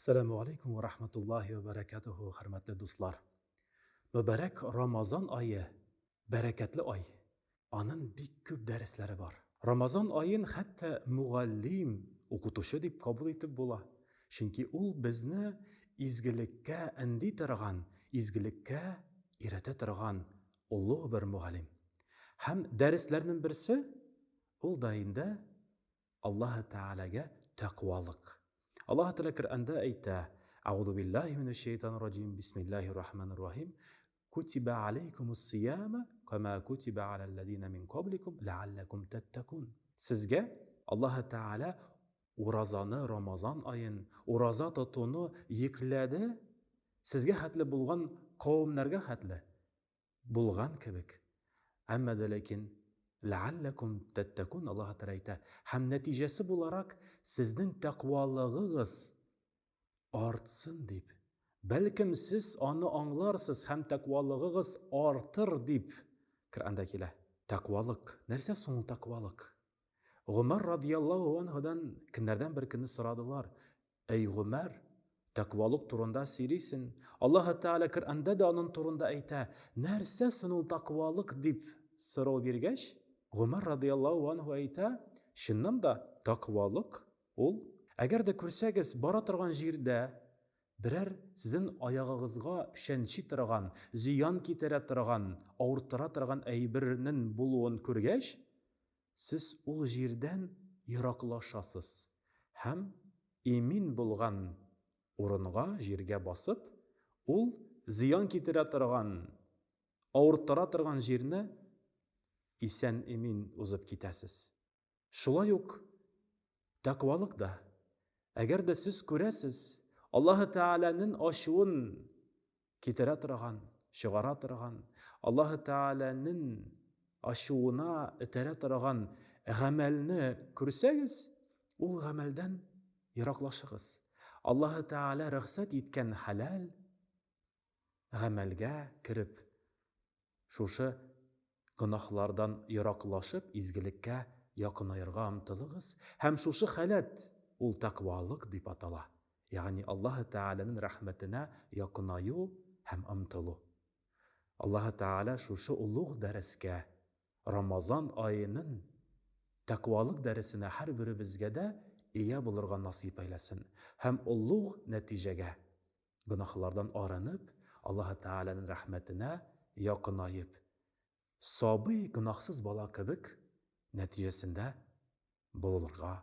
Әссәламү алейкум вә рахматуллаһи вә бәрәкәтүһү, хөрмәтле дуслар. Мөбарәк Рамазан ае, бәрәкәтле ай. Анын бик күп дәресләре бар. Рамазан аен хәтта мөгаллим, укытучы дип кабул итеп була. Чөнки ул безне изгелеккә өнди торган, изгелеккә өйрәтә торган олуг бер мөгаллим. Һәм дәресләрнең берсе, ул да инде Аллаһы Тәгаләгә тәкъвалык. Аллаһы Тәгалә Коръәндә әйтә, Әгъузу биллаһи минәш шәйтанир раҗим, бисмиллаһир рахманир рахим. Кутиба алейкумус сияма кама кутиба аләлләзина мин кабликум ләалләкум тәттәкун. Сезгә Аллаһы Тәгалә уразаны, Рамазан аен, ураза тотуны йөкләде, сезгә хәтле булган кавемнәргә хәтле. Булган кебек. Әмма дә ләкин, ләалләкум тәттәкун, Аллаһы Тәгалә әйтә, һәм нәтиҗәсе буларак, сезнең тәкъвалыгыгыз артсын дип. Бәлкем сез аны аңларсыз һәм тәкъвалыгыгыз артыр дип Коръәндә килә. Тәкъвалык. Нәрсә соң ул тәкъвалык? Гомәр радияллаһу анһудан көннәрдән бер көнне сорадылар, Әй Гомәр, тәкъвалык турында сөйлисен, Аллаһы Тәгалә Коръәндә дә анын турында әйтә, нәрсә сон ул тәкъвалык дип сорау биргәч, Гомәр радыяллаһу анһу әйтә, чыннан да тәкъвалык ул, әгәр дә күрсәгез, бара торган җирдә берәр сезен аягыгызга чәнчи торган, зыян китерә торган, авырттыра торган әйбернен булуын күргәч, Сез ул җирдән ераклашасыз һәм имин булган урынга, җиргә басып, ул зыян китерә торган, авырттыра торган җирне исән-имин узып китәсез. Шулай ук тәкъвалык да. Әгәр дә сез күрәсез, Аллаһы Тәгаләнең ачуын китерә торган, чыгара торган, Аллаһы Тәгаләнең ачуына этәрә торган гамәлне күрсәгез, ул гамәлдән ераклашыгыз. Аллаһы Тәгалә рөхсәт иткән хәләл гамәлгә кереп, Шушы гөнаһлардан ераклашып, изгелеккә якынаерга омтылыгыз һәм шушы халәт, ул тәкъвалык дип атала, ягъни Аллаһы Тәгаләнең рәхмәтенә якынаю һәм омтылу. Аллаһы Тәгалә шушы олуг дәрескә, Рамазан аенын тәкъвалык дәресенә һәрберебезгә дә ия булырга насыйп әйләсен һәм олуг нәтиҗәгә, Гөнаһлардан арынып, Аллаһы Тәгаләнең рәхмәтенә якынаеп, сабый, гөнаһсыз бала кебек нәтиҗәсендә булырга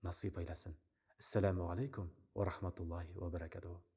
насыйп әйләсен. Әссәләмү галәйкүм вә рахматуллаһи вә бәрәкәтүһү.